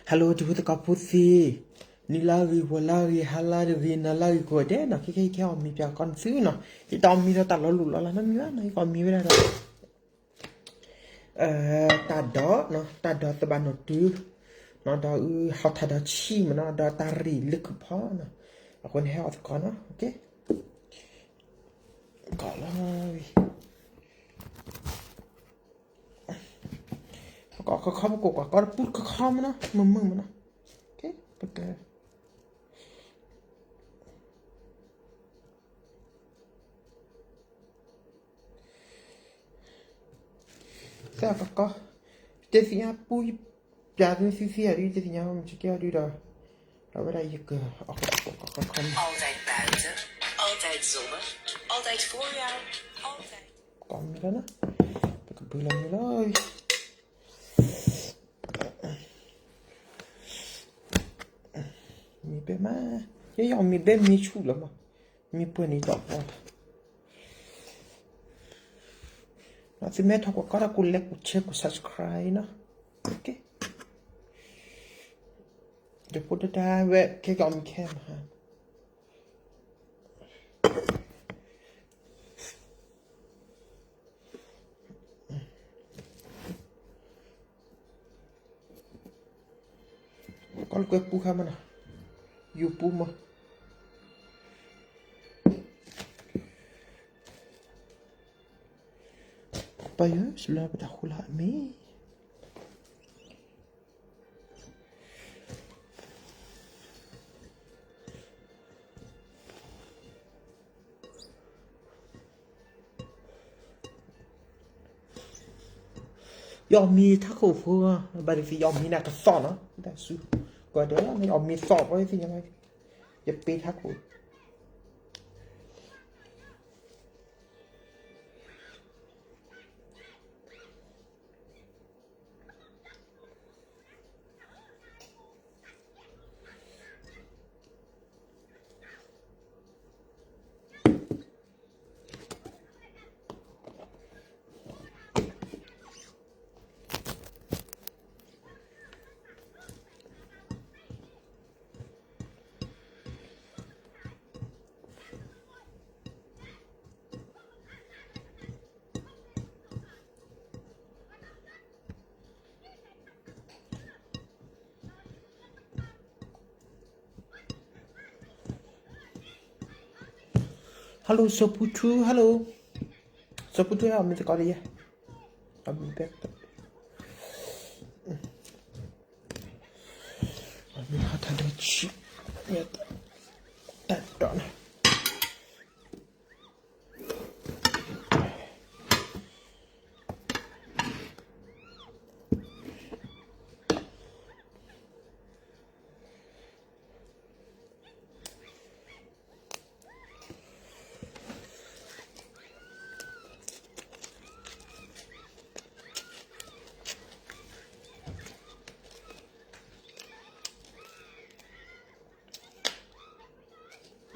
Hello တံၤဖိသကိးဖိသ့ၣ်, နံၤလၢဂ့ၤ ဂီၤလၢဂ့ၤ ဟါလၢဂ့ၤ နၤလၢဂ့ၤ ကိးဂၤဒဲးနီၤ, ခဲခဲအံၤကဟဲအီၣ်မ့ၤပၠးကီးနသုနီၤ, ယတအီၣ်မ့ၤဒီးတၢ်လီၤလိၣ်လီၤလးနီတမံၤဘၣ်နီၤ, ယကအီၣ်မ့ၤဝဲဒၣ်ဒီး တၢ်ဒီး, တၢ်ဒီးသဘၣ်နီၣ်တုၤ, နီၣ်ဒီးအုဟီၣ်ထၣ်ဒီးဆံးမနီၤ, ဒီးတၢ်ရ့ၣ်လၢခုၣ်ဖီနီၤ, အဃိန့ၣ်ဟဲအီၣ်သကိးနီၤ, ကီးလီၤ, ပကီးခီခီ ပကိးကွၢ်ကီးတပူၤခီခီမနီၤ, မုာ်မုာ်မနီၤ, ပက သၢကီးကီး, တသ့ၣ်ညါပူ, ပၠးသုသံသံအီၤဒုး တသ့ၣ်ညါမ့ၢ်ကဲအီၤဒုးဒီး, အဝဲဒၣ်ယကအီၣ်ကီးခီခီန့ၣ်, altijd buiten, altijd zomer, altijd voorjaar, altijd ကီးမ့ၤလီၤနီၤ, ပကဘုလီၤမ့ၤလီၤ, မ့ၢ်ဘဲမး, ယအီၣ်မ့ၤဘဲမ့ၢ်ဆူၣ်လီၤမး, မ့ၢ်ပှဲၤန့ၣ်ဒီးပှၤလီၤ, သုမ့ၢ်ထီၣ်ကွၢ်ကီးဒီး ကိး like ကိး share ကိး subscribe နီၤ, ယဖိတဒါဝဲခဲကအီၣ်မ့ၤခဲမဟါ ကီးလၢကွဲပူခါမနီၤ, ယူၤပူမး, ပယီၤစလၢပတၢ်ဃိလၢအမ့ၢ် ယအီၣ်မ့ၤထးခိၣ်ဖိ, ဘၣ်ဒ်သိးယအီၣ်မ့ၤန့ၣ်ကသီၣ်နီၤ, ဒၣ်ဆူ, ကီးဒီးလၢယအီၣ်မ့ၤသီၣ်ဘီသ့ၣ်ညါ, ယပ့ၤထးခိၣ် Hello စီၤပူထူ hello, စီၤပူထူ အမ့ၢ်သကိးလၢယဲ, အမ့ၢ်ဘဲ, အမ့ၢ်ဟးထီၣ်ဒီးဆံး, တၢ်တီၢ်န့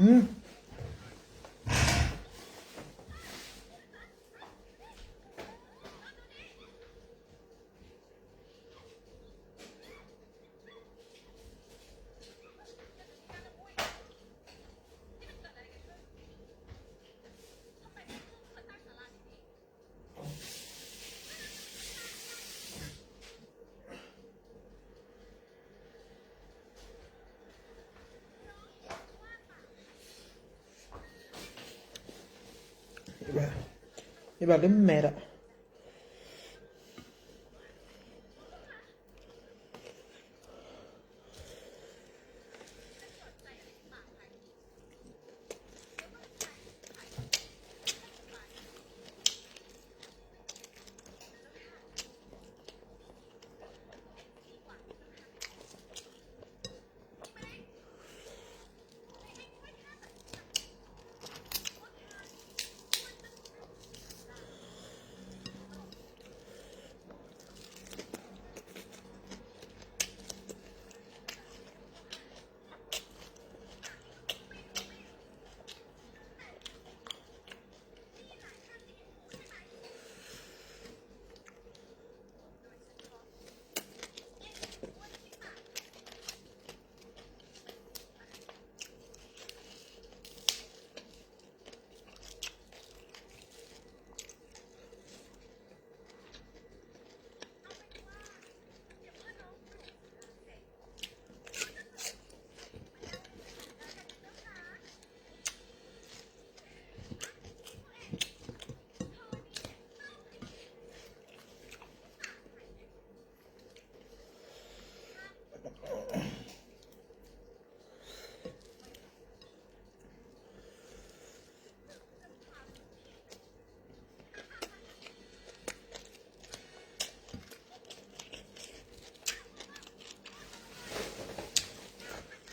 ၣ် ယဘၣ်လၢမဲာ်ဒီး Hello ဆူ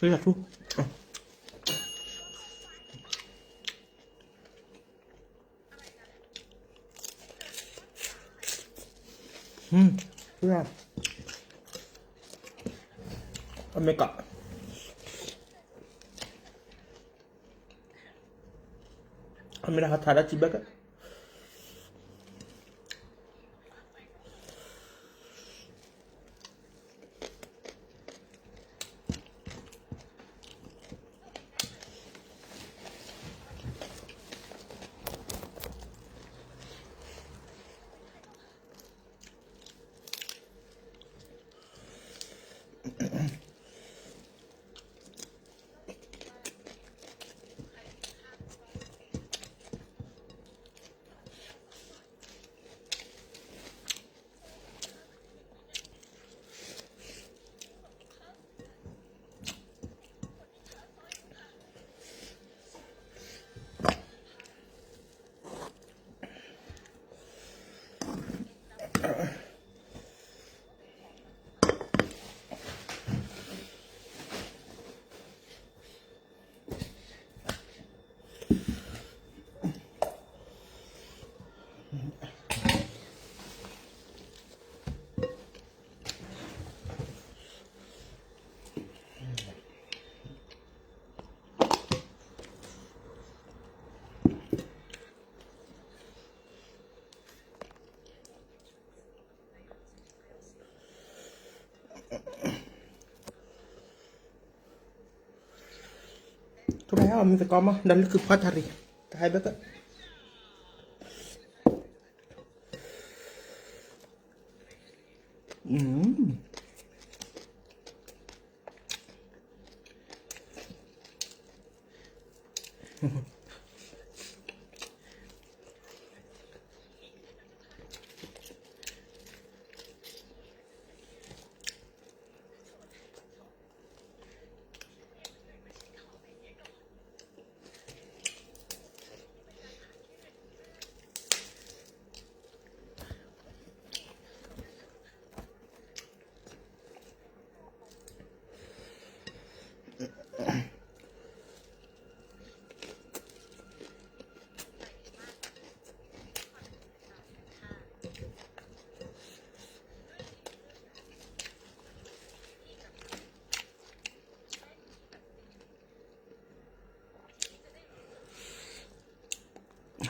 ယၤဆူ ဆူယၤ အမ့ၢ်က အမ့ၢ်ဒၣ်ဟးထါဒၣ်စံးဘၣ်က ကဘၣ်ဟဲအီၣ်မ့ၢ်သကိးမး ဒီးလၢခုဖီတၢ်ရံၣ် တဟဲဘၣ်က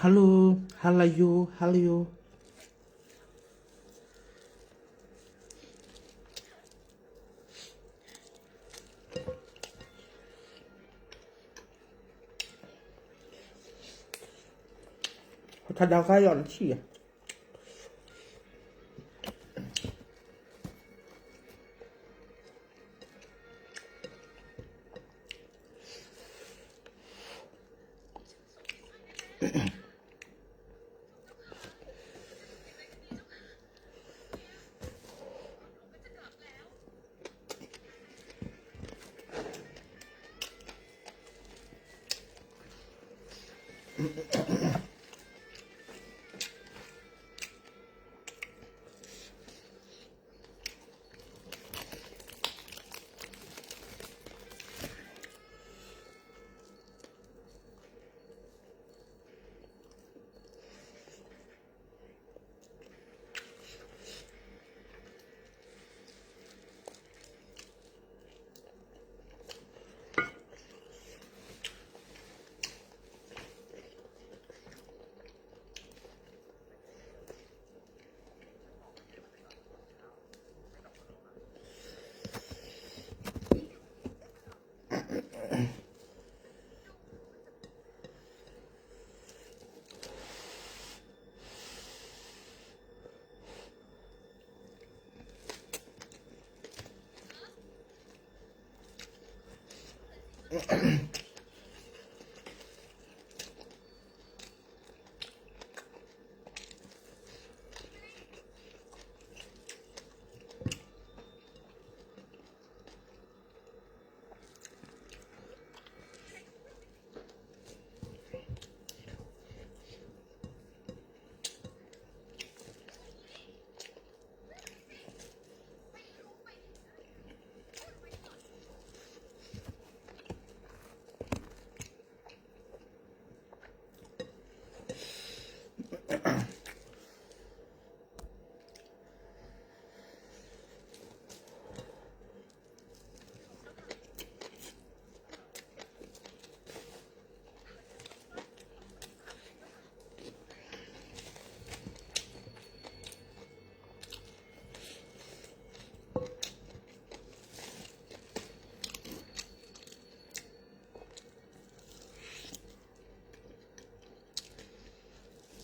Hello, hello you, hello you. ထါဒၣ်ခါယီၤတဆံၣ်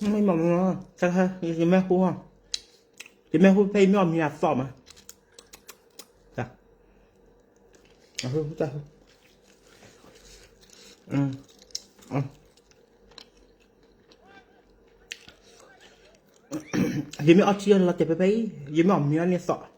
မ့ၢ်မ့ၢ် ယမ့ၢ်ဟူ, ယမ့ၢ်ဟူဖဲယမ့ၢ်အီၣ်မံၤအသီၣ်မး, တၢ်, ယမ့ၢ်အီၣ်ထံအီၣ်လီၤတဲာ်ဖဲဖဲအံၤ ယမ့ၢ်အီၣ်မံၤအီၣ်န့ၢ်သီၣ်.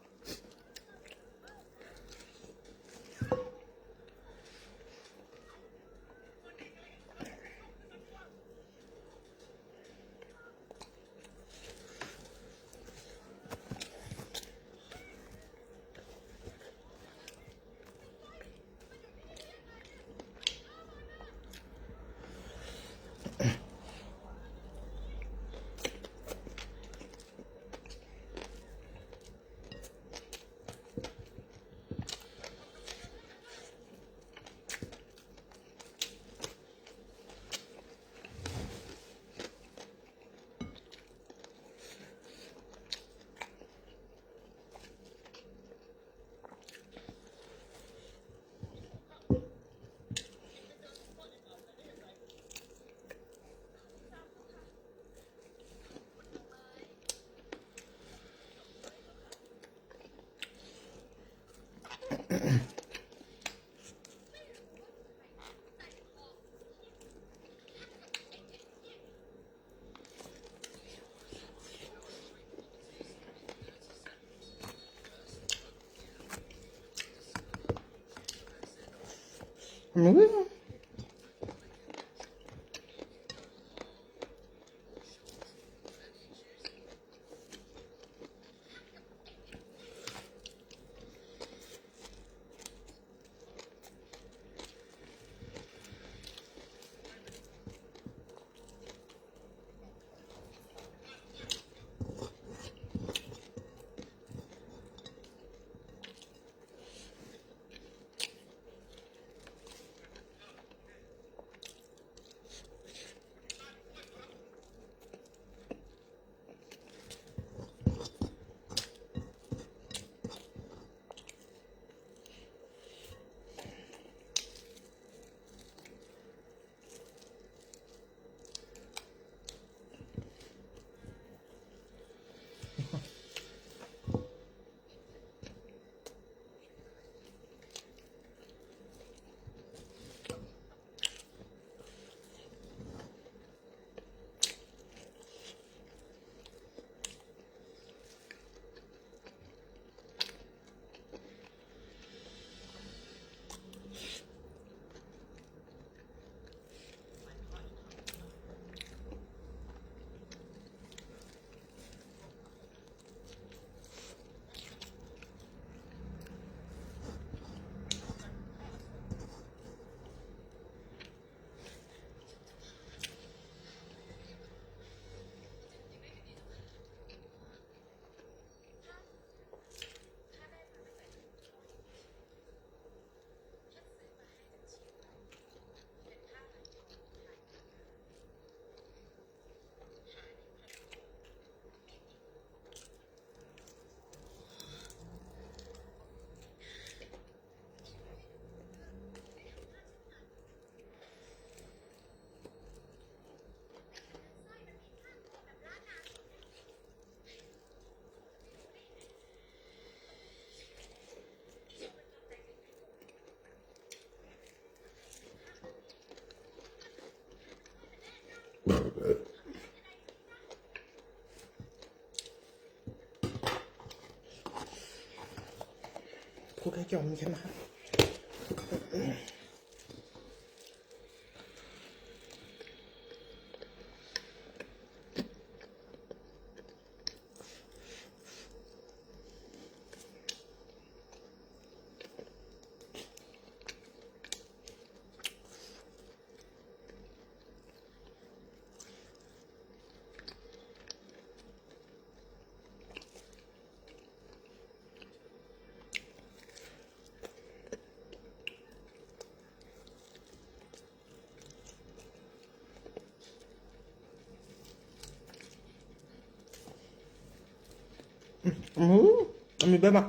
အမံၤဘဲမး,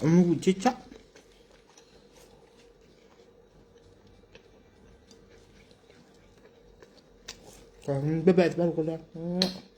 အမံၤဝံၤဆံဆါ. ဘဲဘဲတဘၣ်တကလၢ